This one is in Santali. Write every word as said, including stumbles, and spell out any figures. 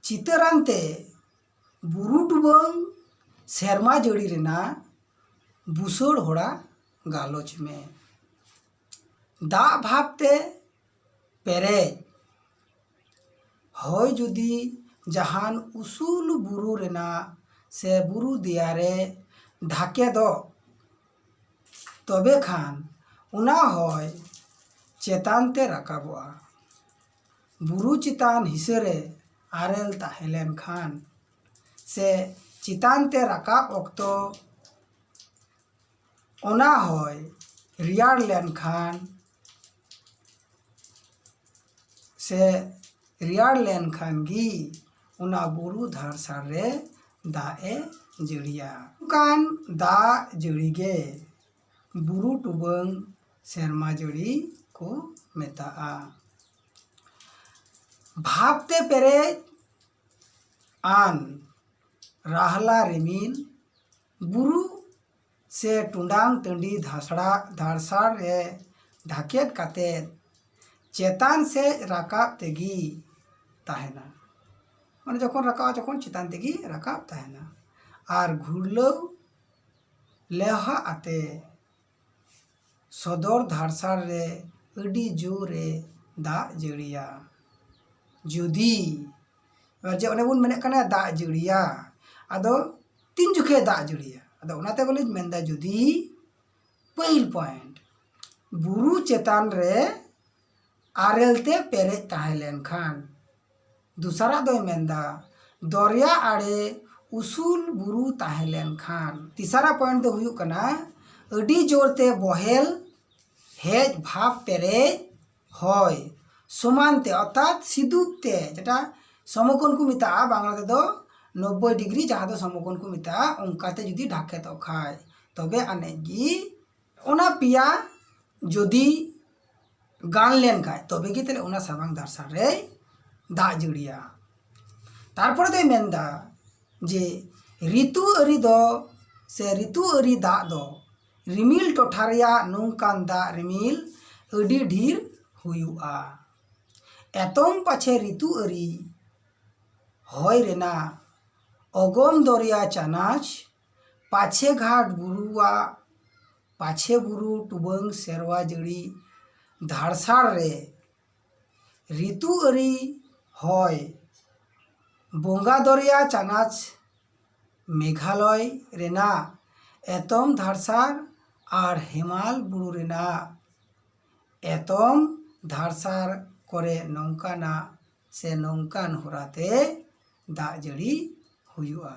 ᱪᱤᱛᱟᱹᱨᱟᱱ ᱛᱮ ᱵᱩᱨᱩ ᱴᱩᱵᱟᱹᱝ ᱥᱮᱨᱢᱟ ᱡᱟᱹᱲᱤ ᱨᱮᱱᱟᱜ ᱵᱩᱥᱟᱹᱲ ᱦᱚᱲᱟ ᱜᱟᱞᱚᱪ ᱢᱮ᱾ ᱫᱟᱜ ᱵᱷᱟᱵᱽ ᱛᱮ ᱯᱮᱨᱮᱡ ᱦᱚᱭ ᱡᱩᱫᱤ ᱡᱟᱦᱟᱱ ᱩᱥᱩᱞ ᱵᱩᱨᱩ ᱨᱮᱱᱟᱜ ᱥᱮ ᱵᱩᱨᱩ ᱫᱮᱭᱟ ᱨᱮ ᱰᱷᱟᱠᱮᱫᱚᱜ, ᱛᱚᱵᱮ ᱠᱷᱟᱱ ᱚᱱᱟ ᱦᱚᱭ ᱪᱮᱛᱟᱱ ᱛᱮ ᱨᱟᱠᱟᱵᱚᱜᱼᱟ᱾ ᱵᱩᱨᱩ ᱪᱮᱛᱟᱱ ᱦᱤᱸᱥᱟᱹ ᱨᱮ ᱟᱨᱮᱞ ᱛᱟᱦᱮᱸ ᱞᱮᱱᱠᱷᱟᱱ ᱥᱮ ᱪᱮᱛᱟᱱ ᱛᱮ ᱨᱟᱠᱟᱵ ᱚᱠᱛᱚ ᱚᱱᱟ ᱦᱚᱭ ᱨᱮᱭᱟᱲ ᱞᱮᱱᱠᱷᱟᱱ ᱥᱮ ᱨᱮᱭᱟᱲ ᱞᱮᱱᱠᱷᱟᱱ ᱜᱮ ᱚᱱᱟ ᱵᱩᱨᱩ ᱫᱷᱟᱨᱥᱟᱲ ᱨᱮ ᱫᱟᱜ ᱮ ᱡᱟᱹᱲᱤᱭᱟ᱾ ᱚᱱᱠᱟᱱ ᱫᱟᱜ ᱡᱟᱹᱲᱤ ᱜᱮ ᱵᱩᱨᱩ ᱴᱩᱵᱟᱹᱝ ᱥᱮᱨᱢᱟ ᱡᱟᱹᱲᱤ ᱠᱚ ᱢᱮᱛᱟᱜᱼᱟ᱾ ᱵᱷᱟᱵᱽ ᱛᱮ ᱯᱮᱨᱮᱡ ᱟᱱ ᱨᱟᱦᱞᱟ ᱨᱤᱢᱤᱞ ᱵᱩᱨᱩ ᱥᱮ ᱴᱩᱰᱟᱝ ᱴᱟᱺᱰᱤ ᱫᱷᱟᱥᱲᱟ ᱫᱷᱟᱲᱥᱟᱲ ᱨᱮ ᱰᱷᱟᱠᱮᱫ ᱠᱟᱛᱮᱫ ᱪᱮᱛᱟᱱ ᱥᱮᱫ ᱨᱟᱠᱟᱵ ᱛᱮᱜᱮ ᱛᱟᱦᱮᱱᱟ᱾ ᱢᱟᱱᱮ ᱡᱚᱠᱷᱚᱱ ᱨᱟᱠᱟᱵᱼᱟ, ᱡᱚᱠᱷᱚᱱ ᱪᱮᱛᱟᱱ ᱛᱮᱜᱮ ᱨᱟᱠᱟᱵ ᱛᱟᱦᱮᱱᱟ᱾ ᱟᱨ ᱜᱷᱩᱨᱞᱟᱹᱣ ᱞᱮᱣᱦᱟ ᱟᱛᱮ ᱥᱚᱫᱚᱨ ᱫᱷᱟᱲᱥᱟᱲ ᱨᱮ ᱟᱹᱰᱤ ᱡᱳᱨᱮ ᱫᱟᱜ ᱡᱟᱹᱲᱤᱭᱟ᱾ ᱡᱩᱫᱤ, ᱮᱵᱟᱨ ᱡᱮ ᱚᱱᱮ ᱵᱚᱱ ᱢᱮᱱᱮᱫ ᱠᱟᱱᱟ ᱫᱟᱜ ᱡᱟᱹᱲᱤᱭᱟ, ᱟᱫᱚ ᱛᱤᱱ ᱡᱚᱠᱷᱮᱡ ᱫᱟᱜ ᱡᱟᱹᱲᱤᱭᱟ? ᱟᱫᱚ ᱚᱱᱟᱛᱮ ᱵᱚᱞᱮᱧ ᱢᱮᱱᱫᱟ, ᱡᱩᱫᱤ ᱯᱟᱹᱦᱤᱞ ᱯᱚᱭᱮᱱᱴ, ᱵᱩᱨᱩ ᱪᱮᱛᱟᱱ ᱨᱮ ᱟᱨᱮᱞ ᱛᱮ ᱯᱮᱨᱮᱡ ᱛᱟᱦᱮᱸ ᱞᱮᱱᱠᱷᱟᱱ᱾ ᱫᱚᱥᱟᱨᱟᱜ ᱫᱚᱭ ᱢᱮᱱᱫᱟ, ᱫᱚᱨᱭᱟ ᱟᱲᱮ ᱩᱥᱩᱞ ᱵᱩᱨᱩ ᱛᱟᱦᱮᱸ ᱞᱮᱱᱠᱷᱟᱱ᱾ ᱛᱮᱥᱟᱨᱟᱜ ᱯᱚᱭᱮᱱᱴ ᱫᱚ ᱦᱩᱭᱩᱜ ᱠᱟᱱᱟ, ᱟᱹᱰᱤ ᱡᱳᱨ ᱛᱮ ᱵᱚᱦᱮᱞ ᱦᱮᱡ ᱵᱷᱟᱵᱽ ᱯᱮᱨᱮᱡ ᱦᱚᱭ ᱥᱚᱢᱟᱱ ᱛᱮ, ᱚᱨᱛᱷᱟᱛ ᱥᱤᱫᱩᱯ ᱛᱮ, ᱡᱮᱴᱟ ᱥᱚᱢᱚᱠᱳᱱ ᱠᱚ ᱢᱮᱛᱟᱜᱼᱟ ᱵᱟᱝᱞᱟ ᱛᱮᱫᱚ ᱱᱚᱵᱵᱳᱭ ᱰᱤᱜᱽᱨᱤ, ᱡᱟᱦᱟᱸ ᱫᱚ ᱥᱚᱢᱚᱠᱳᱱ ᱠᱚ ᱢᱮᱛᱟᱜᱼᱟ, ᱚᱱᱠᱟᱛᱮ ᱡᱩᱫᱤ ᱰᱷᱟᱠᱮᱛᱚᱜ ᱠᱷᱟᱡ, ᱛᱚᱵᱮ ᱟᱹᱱᱤᱡ ᱜᱮ ᱚᱱᱟ ᱯᱮᱭᱟ ᱡᱩᱫᱤ ᱜᱟᱱ ᱞᱮᱱ ᱠᱷᱟᱡ, ᱛᱚᱵᱮ ᱜᱮ ᱛᱟᱦᱞᱮ ᱚᱱᱟ ᱥᱟᱢᱟᱝ ᱫᱟᱨᱥᱟᱲ ᱨᱮᱭ ᱫᱟᱜ ᱡᱟᱹᱲᱤᱭᱟ᱾ ᱛᱟᱨᱯᱚᱨᱮ ᱫᱚᱭ ᱢᱮᱱᱫᱟ ᱡᱮ ᱨᱤᱛᱩ ᱟᱹᱨᱤ ᱫᱚ, ᱥᱮ ᱨᱤᱛᱩ ᱟᱹᱨᱤ ᱫᱟᱜ ᱫᱚ ᱨᱤᱢᱤᱞ ᱴᱚᱴᱷᱟ ᱨᱮᱭᱟᱜ ᱱᱚᱝᱠᱟᱱ ᱫᱟᱜ ᱨᱤᱢᱤᱞ ᱟᱹᱰᱤ ᱰᱷᱮᱨ ᱦᱩᱭᱩᱜᱼᱟ᱾ ᱮᱛᱚᱢ ᱯᱟᱪᱷᱮ ᱨᱤᱛᱩ ᱟᱹᱨᱤ ᱦᱚᱭ ᱨᱮᱱᱟᱜ ᱚᱜᱚᱢ ᱫᱚᱨᱭᱟ ᱪᱟᱱᱟᱪ ᱯᱟᱪᱷᱮ ᱜᱷᱟᱴ ᱵᱩᱨᱩᱣᱟᱜ ᱯᱟᱪᱷᱮ ᱵᱩᱨᱩ ᱴᱩᱵᱟᱹᱝ ᱥᱮᱨᱣᱟ ᱡᱟᱹᱲᱤ ᱫᱷᱟᱲᱥᱟᱲ ᱨᱮ ᱨᱤᱛᱩ ᱟᱹᱨᱤ ᱦᱚᱭ ᱵᱚᱸᱜᱟ ᱫᱚᱨᱭᱟ ᱪᱟᱱᱟᱪ ᱢᱮᱜᱷᱟᱞᱚᱭ ᱨᱮᱱᱟᱜ ᱮᱛᱚᱢ ᱫᱷᱟᱲᱥᱟᱲ ᱟᱨ ᱦᱮᱢᱟᱞ ᱵᱩᱨᱩ ᱨᱮᱱᱟᱜ ᱮᱛᱚᱢ ᱫᱷᱟᱲᱥᱟᱲ ᱠᱚᱨᱮ ᱱᱚᱝᱠᱟᱱᱟᱜ ᱥᱮ ᱱᱚᱝᱠᱟᱱ ᱦᱚᱨᱟᱛᱮ ᱫᱟᱜ ᱡᱟᱹᱲᱤ ᱦᱩᱭᱩᱜᱼᱟ᱾